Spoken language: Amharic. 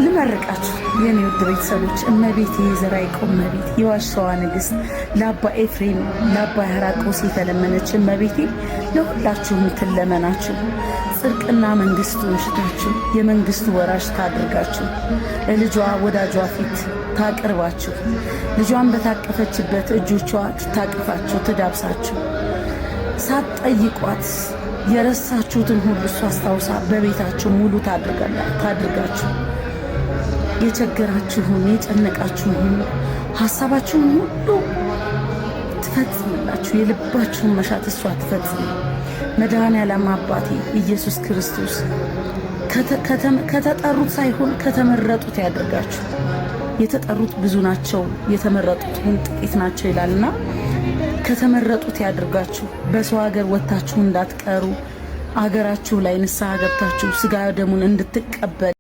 ልመርቃችሁ የኔ ውድ ቤተሰቦች፣ እመቤቴ የዘርዓ ያዕቆብ እመቤት፣ የዋሻዋ ንግሥት፣ ለአባ ኤፍሬም ለአባ ሕርያቆስ የተለመነች እመቤቴ ለሁላችሁም ትለመናችሁ። ጽድቅና መንግስቱን ሽታችሁ የመንግስቱ ወራሽ ታድርጋችሁ። ለልጇ ወዳጇ ፊት ታቅርባችሁ። ልጇን በታቀፈችበት እጆቿ ትታቅፋችሁ ትዳብሳችሁ። ሳትጠይቋት የረሳችሁትን ሁሉ እሷ አስታውሳ በቤታችሁ ሙሉ ታድርጋችሁ። የቸገራችሁን የጨነቃችሁን ሀሳባችሁን ሁሉ ትፈጽምላችሁ። የልባችሁን መሻት እሷ ትፈጽም። መድኃኔዓለም አባቴ ኢየሱስ ክርስቶስ ከተጠሩት ሳይሆን ከተመረጡት ያደርጋችሁ። የተጠሩት ብዙ ናቸው፣ የተመረጡት ግን ጥቂት ናቸው ይላልና ከተመረጡት ያድርጋችሁ። በሰው ሀገር ወጥታችሁ እንዳትቀሩ አገራችሁ ላይ ንስሐ ገብታችሁ ስጋ ደሙን እንድትቀበል